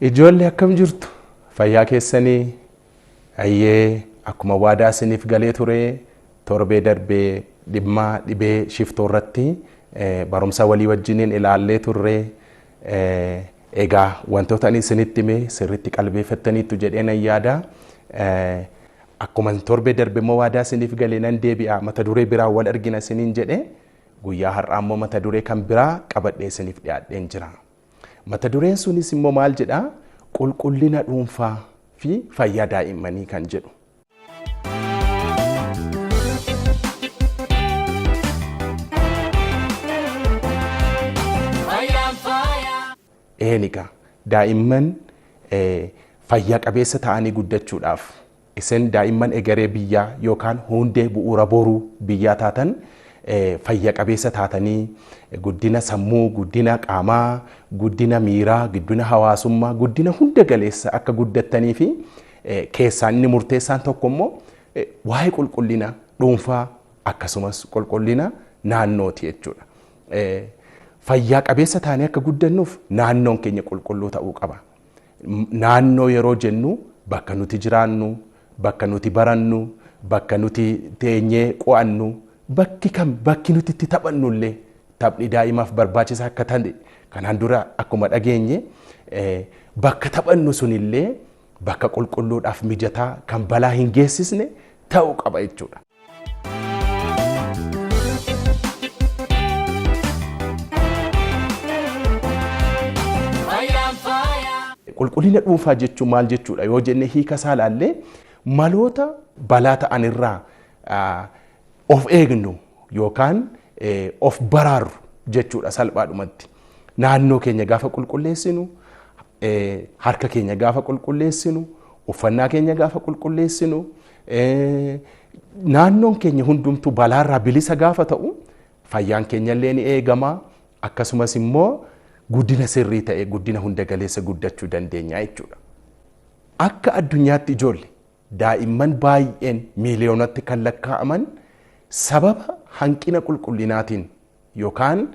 Ijoollee akkam jirtu? Fayyaa keessanii? Hayyee, akkuma waadaa isiniif galee ture, torbee darbee dhimma dhibee shiftoo irratti barumsa walii wajjiniin ilaallee turre. Egaa wantoota ani isinitti hime sirriitti qalbeeffattaniittu jedhee nan yaada. Akkuma torbee darbe immoo waadaa isiniif galee nan deebi'a, mata duree biraa wal argina isiniin jedhe, guyyaa har'aa immoo mata duree kan biraa qabadhee isiniif dhiyaadheen jira. Mata dureen sunis immoo maal jedhaa? Qulqullina dhuunfaa fi fayyaa daa'immanii kan jedhu. Eenigaa daa'imman fayyaa qabeessa ta'anii guddachuudhaaf, isin daa'imman egeree biyyaa yookaan hundee bu'uura boruu biyyaa taatan, fayya qabeessa taatanii guddina sammuu, guddina qaamaa, guddina miiraa, guddina hawaasummaa, guddina hunda galeessa akka guddattanii fi keessaan inni murteessaan tokko immoo waa'ee qulqullina dhuunfaa akkasumas qulqullina naannooti jechuudha. Fayyaa qabeessa taanee akka guddannuuf naannoon keenya qulqulluu ta'uu qaba. Naannoo yeroo jennu bakka nuti jiraannu, bakka nuti barannu, bakka nuti teenyee qo'annu, bakki kam bakki nuti itti taphannu illee, taphni daa'imaaf barbaachisaa akka ta'e kanaan dura akkuma dhageenye, bakka taphannu sunillee bakka qulqulluudhaaf mijataa kan balaa hin geessisne ta'uu qaba jechuudha. Qulqullina dhuunfaa jechuun maal jechuudha yoo jenne, hiika isaa ilaallee, maloota balaa ta'an irraa of eegnu yookaan of baraarru jechuudha salphaadhumatti. Naannoo keenya gaafa qulqulleessinu, harka keenya gaafa qulqulleessinu, uffannaa keenya gaafa qulqulleessinu, naannoon keenya hundumtuu balaarraa bilisa gaafa ta'u fayyaan keenya illee ni eegama, akkasumas immoo guddina sirrii ta'e, guddina hunda galeessa guddachuu dandeenya jechuudha. Akka addunyaatti ijoollee daa'imman baay'een miiliyoonatti kan lakkaa'aman sababa hanqina qulqullinaatiin yookaan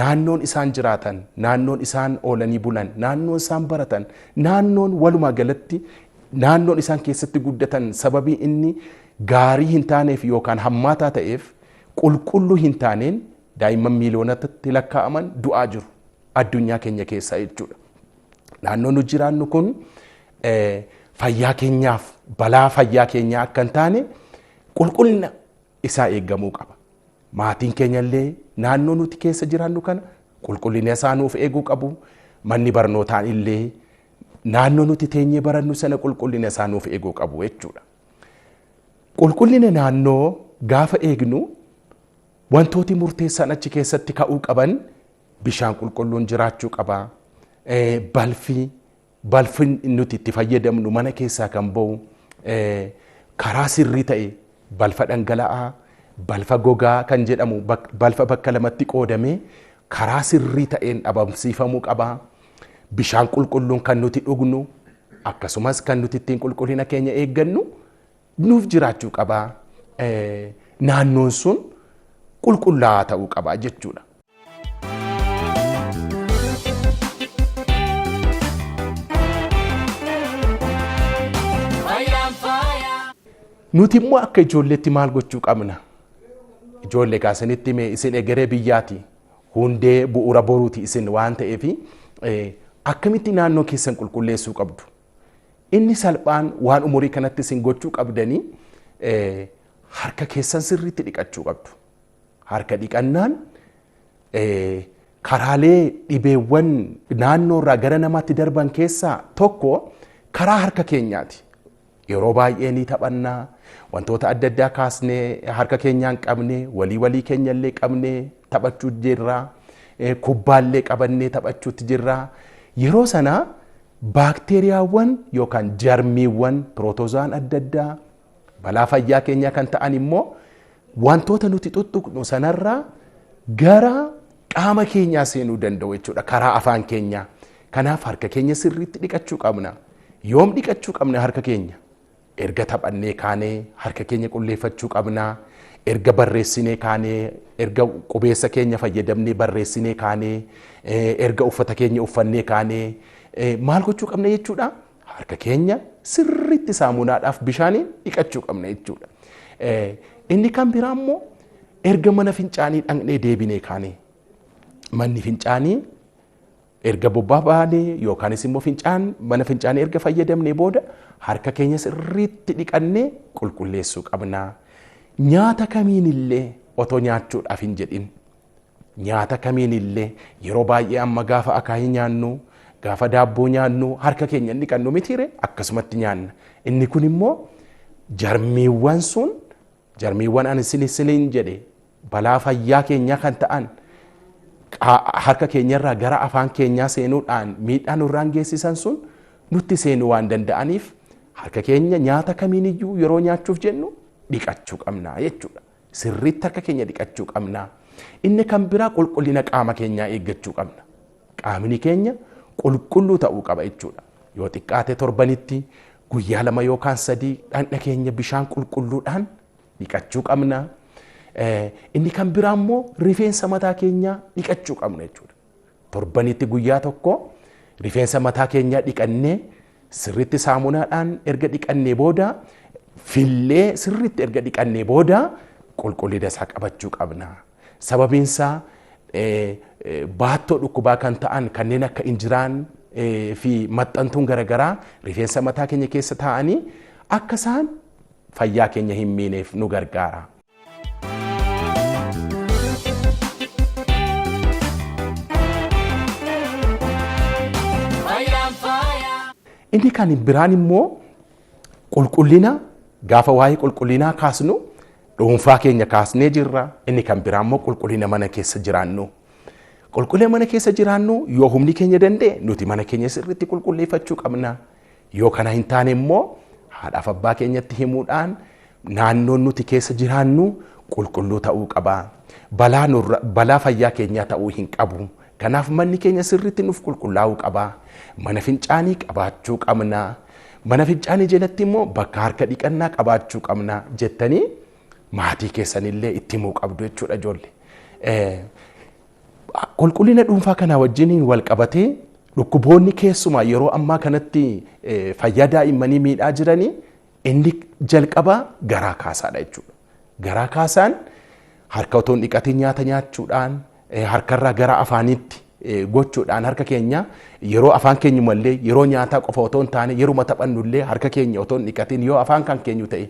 naannoon isaan jiraatan, naannoon isaan oolanii bulan, naannoon isaan baratan, naannoon walumaa galatti naannoon isaan keessatti guddatan sababii inni gaarii hin taaneef yookaan hammaataa ta'eef, qulqulluu hin taaneen daa'imman miiliyoonatti lakkaa'aman du'aa jiru addunyaa keenya keessaa jechuudha. Naannoon nu jiraannu kun fayyaa keenyaaf balaa fayyaa keenyaa akka hin taane qulqullina isaa eeggamuu qaba. Maatiin keenya illee naannoo nuti keessa jiraannu kana qulqullina isaa nuuf eeguu qabu. Manni barnootaan illee naannoo nuti teenyee barannu sana qulqullina isaa nuuf eeguu qabu jechuudha. Qulqullina naannoo gaafa eegnu wantooti murteessaan achi keessatti ka'uu qaban bishaan qulqulluun jiraachuu qaba. Balfi nuti itti fayyadamnu mana keessaa kan ba'u karaa sirrii ta'e, balfa dhangala'aa, balfa gogaa kan jedhamu, balfa bakka lamatti qoodamee karaa sirrii ta'een dhabamsiifamuu qaba. Bishaan qulqulluun kan nuti dhugnu akkasumas kan nuti ittiin qulqullina keenya eeggannu nuuf jiraachuu qaba. Naannoon sun qulqullaa'aa ta'uu qaba jechuudha. Nuti immoo akka ijoolleetti maal gochuu qabna? Ijoollee kaasanitti hime, isin egeree biyyaati. Hundee bu'uura boruuti isin waan ta'eef, akkamitti naannoo keessan qulqulleessuu qabdu? Inni salphaan waan umurii kanatti isin gochuu qabdanii harka keessan sirriitti dhiqachuu qabdu. Harka dhiqannaan karaalee dhibeewwan naannoorraa gara namaatti darban keessaa tokko karaa harka keenyaati. Yeroo baay'ee ni taphannaa, wantoota adda addaa kaasnee harka keenyaan qabnee, walii walii keenyallee qabnee taphachuu jirra, kubbaallee qabannee taphachuutti jirra. Yeroo sana baakteeriyaawwan yookaan jarmiiwwan pirootoozaan adda addaa balaa fayyaa keenyaa kan ta'an immoo wantoota nuti tuttuqnu sanarraa gara qaama keenyaa seenuu danda'u jechuudha karaa afaan keenyaa. Kanaaf harka keenya sirriitti dhiqachuu qabna. Yoom dhiqachuu qabna harka keenya? Erga taphannee kaanee harka keenya qulleeffachuu qabna. Erga barreessinee kaanee, erga qubeessa keenya fayyadamnee barreessinee kaanee, erga uffata keenya uffannee kaanee maal gochuu qabna jechuudha? Harka keenya sirriitti saamunaadhaaf bishaaniin dhiqachuu qabna jechuudha. Inni kan biraa immoo erga mana fincaanii dhaqnee deebinee kaanee, manni fincaanii erga bobbaa baanee yookaanis immoo fincaan mana fincaanii erga fayyadamnee booda harka keenya sirriitti dhiqannee qulqulleessuu qabna. Nyaata kamiinillee otoo nyaachuudhaaf hin jedhin, nyaata kamiinillee yeroo baay'ee amma gaafa akaayii nyaannu, gaafa daabboo nyaannu harka keenya hin dhiqannu mitiire, akkasumatti nyaanna. Inni kun immoo jarmiiwwan sun, jarmiiwwan ani isiniin jedhe balaa fayyaa keenyaa kan ta'an harka keenyarraa gara afaan keenyaa seenuudhaan miidhaa nurraan geessisan sun nutti seenuu waan danda'aniif harka keenya nyaata kamiiniyyuu yeroo nyaachuuf jennu dhiqachuu qabna jechuudha. Sirriitti harka keenya dhiqachuu qabna. Inni kan biraa qulqullina qaama keenyaa eeggachuu qabna. Qaamni keenya qulqulluu ta'uu qaba jechuudha. Yoo xiqqaate torbanitti guyyaa 2 yookaan 3 dhaqna keenya bishaan qulqulluudhaan dhiqachuu qabna. Inni kan biraa immoo rifeensa mataa keenyaa dhiqachuu qabna jechuudha. Torbanitti guyyaa tokko rifeensa mataa keenyaa dhiqannee sirriitti saamunaadhaan erga dhiqannee booda, fillee sirriitti erga dhiqannee booda qulqullina isaa qabachuu qabna. Sababiin isaa baattoo dhukkubaa kan ta'an kanneen akka injiraan fi maxxantuun garaagaraa rifeensa mataa keenya keessa taa'anii akka isaan fayyaa keenya hin miineef nu gargaara. Inni kan biraan immoo qulqullina, gaafa waa'ee qulqullinaa kaasnu dhuunfaa keenya kaasnee jirra. Inni kan biraa immoo qulqullina mana keessa jiraannu. Qulqullina mana keessa jiraannu yoo humni keenya danda'e nuti mana keenya sirriitti qulqulleeffachuu qabna. Yoo kana hin taane immoo haadhaaf abbaa keenyatti himuudhaan naannoon nuti keessa jiraannu qulqulluu ta'uu qaba. Balaa fayyaa keenyaa ta'uu hin qabu. Kanaaf manni keenya sirriitti nuuf qulqullaa'uu qaba. Mana fincaanii qabaachuu qabna. Mana fincaanii jalatti immoo bakka harka dhiqannaa qabaachuu qabna jettanii maatii keessanillee itti himuu qabdu jechuudha ijoollee. Qulqullina dhuunfaa kanaa wajjiniin wal qabatee dhukkuboonni keessumaa yeroo ammaa kanatti fayyaa daa'immanii miidhaa jiranii inni jalqabaa garaa kaasaadha jechuudha. Garaa kaasaan harka otoo hin dhiqatiin nyaata nyaachuudhaan, harkarraa gara afaaniitti gochuudhaan, harka keenya yeroo afaan keenyumallee yeroo nyaataa qofa otoo hin taane yeruma taphannullee harka keenya otoo hin dhiqatiin yoo afaan kan keenyu ta'e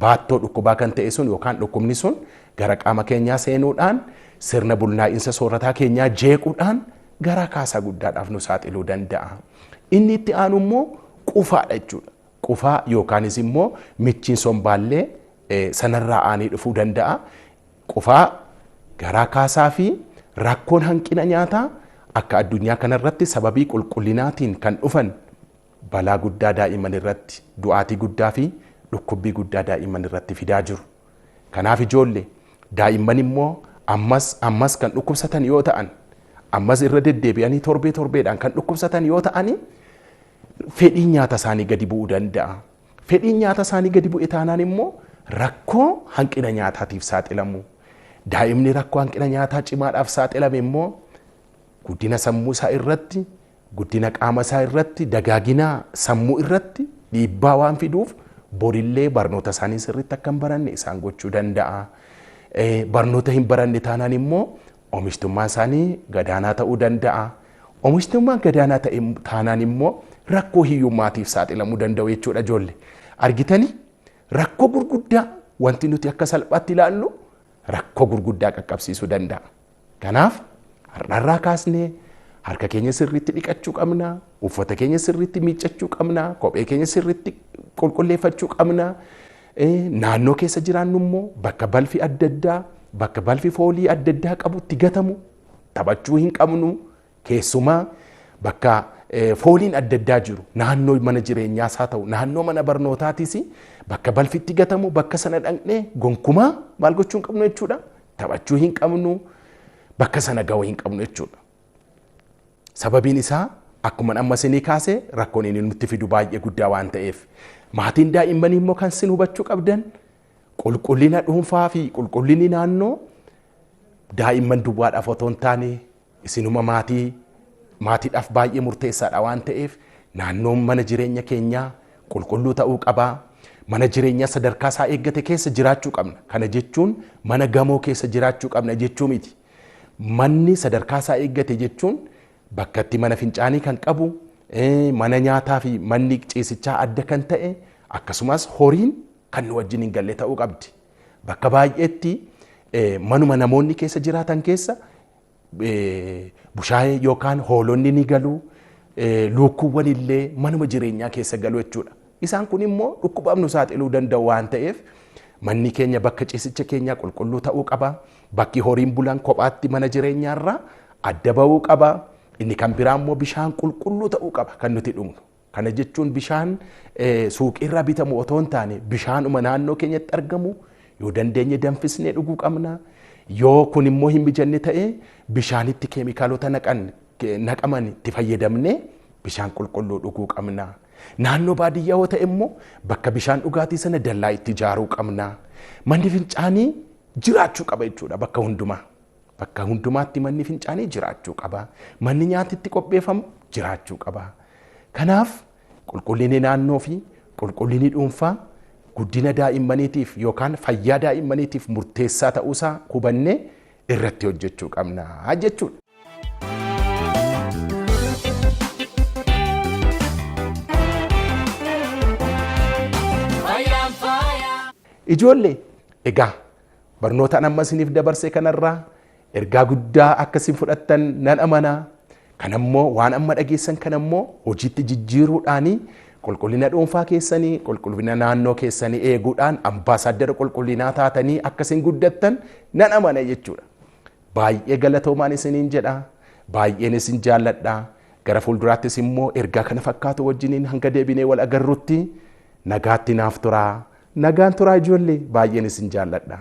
baattoo dhukkubaa kan ta'e sun yookaan dhukkubni sun gara qaama keenyaa seenuudhaan sirna bulnaa'insa soorataa keenyaa jeequudhaan garaa kaasaa guddaadhaaf nu saaxiluu danda'a. Inni itti aanu immoo qufaadha jechuudha. Qufaa yookaanis immoo michiin sombaallee sanarraa aanee dhufuu danda'a. Qufaa, garaa kaasaa fi rakkoon hanqina nyaataa akka addunyaa kanarratti sababii qulqullinaatiin kan dhufan balaa guddaa daa'imman irratti, du'aatii guddaa fi dhukkubbii guddaa daa'imman irratti fidaa jiru. Kanaaf ijoollee daa'imman immoo ammas kan dhukkubsatan yoo ta'an, ammas irra deddeebi'anii torbee torbeedhaan kan dhukkubsatan yoo ta'ani fedhiin nyaata isaanii gadi bu'uu danda'a. Fedhiin nyaata isaanii gadi bu'e taanaan immoo rakkoo hanqina nyaataatiif saaxilamu. Daa'imni rakkoo hanqina nyaataa cimaadhaaf saaxilame immoo guddina sammuu isaa irratti, guddina qaama isaa irratti, dagaagina sammuu irratti dhiibbaa waan fiduuf borillee barnoota isaanii sirriitti akka hin baranne isaan gochuu danda'a. Barnoota hin baranne taanaan immoo oomishtummaan isaanii gadaanaa ta'uu danda'a. Oomishtummaan gadaanaa ta'e taanaan immoo rakkoo hiyyummaatiif saaxilamuu danda'u jechuudha ijoollee. Argitanii rakkoo gurguddaa wanti nuti akka salphaatti ilaallu rakkoo gurguddaa qaqqabsiisuu danda'a. Kanaaf har'arraa kaasnee harka keenya sirriitti dhiqachuu qabna, uffata keenya sirriitti miiccachuu qabna, kophee keenya sirriitti qulqulleeffachuu qabna. Naannoo keessa jiraannu immoo bakka balfi adda addaa, bakka balfi foolii adda addaa qabutti gatamu taphachuu hin qabnu. Keessumaa bakka fooliin adda addaa jiru naannoo mana jireenyaas haa ta'u naannoo mana barnootaatis bakka balfi itti gatamu bakka sana dhaqnee gonkumaa maal gochuu hin qabnu jechuudha. Taphachuu hin qabnu, bakka sana gahuu hin qabnu jechuudha. Sababiin isaa akkuma amma isinii kaase rakkoon inni nutti fidu baay'ee guddaa waan ta'eef. Maatiin daa'immanii immoo kan isin hubachuu qabdan Qulqullina dhuunfaa fi qulqullinni naannoo daa'imman duwwaadhaaf otoo hin taane isinuma maatiidhaaf baay'ee murteessaadha waan ta'eef naannoon mana jireenya keenyaa qulqulluu ta'uu qaba. Mana jireenyaa sadarkaa isaa eeggate keessa jiraachuu qabna. Kana jechuun mana gamoo keessa jiraachuu qabna jechuu miti. Manni sadarkaa isaa eeggate jechuun bakka itti mana fincaanii kan qabu, mana nyaataa fi manni ciisichaa adda kan ta'e akkasumas horiin kan nu wajjin hin galle ta'uu qabdi. Bakka baay'eetti manuma namoonni keessa jiraatan keessa bushaayee yookaan hoolonni ni galu, lukkuuwwan illee manuma jireenyaa keessa galu jechuudha. Isaan kun immoo dhukkubaaf nu saaxiluu danda'u waan ta'eef manni keenya bakka ciisicha keenyaa qulqulluu ta'uu qaba. Bakki horiin bulan kophaatti mana jireenyaarraa adda ba'uu qaba. Inni kan biraa immoo bishaan qulqulluu ta'uu qaba kan nuti dhugnu. Kana jechuun bishaan suuqiirraa bitamu otoo hin taane bishaanuma naannoo keenyatti argamu yoo dandeenye danfisnee dhuguu qabna. Yoo kun immoo hin mijanne ta'e bishaanitti keemikaalota naqaman itti fayyadamnee bishaan qulqulluu dhuguu qabna. Naannoo baadiyyaa yoo ta'e immoo bakka bishaan dhugaatii sana dallaa itti ijaaruu qabna. Manni fincaanii jiraachuu qaba jechuudha bakka hundumaa. Bakka hundumaatti manni fincaanii jiraachuu qaba. Manni nyaati itti qopheeffamu jiraachuu qaba. Kanaaf qulqullinni naannoo fi qulqullinni dhuunfaa guddina daa'immaniitiif yookaan fayyaa daa'immaniitiif murteessaa ta'uusaa hubannee irratti hojjechuu qabna jechuudha. Ijoollee egaa barnootaan amma isiniif dabarse kanarraa ergaa guddaa akka isin fudhattan nan amana. Kanammoo waan amma dhageessan kanammoo hojiitti jijjiiruudhaanii qulqullina dhuunfaa keessanii qulqullina naannoo keessanii eeguudhaan ambaasaaddara qulqullinaa taatanii akka isin guddattan nan amana jechuudha. Baay'ee galatoomaan isiniin jedha. Baay'een isin jaalladha. Gara fuulduraattis immoo ergaa kana fakkaatu wajjiniin hanga deebinee wal agarrutti nagaatti naaf turaa. Nagaan turaa ijoollee baay'een isin jaalladha.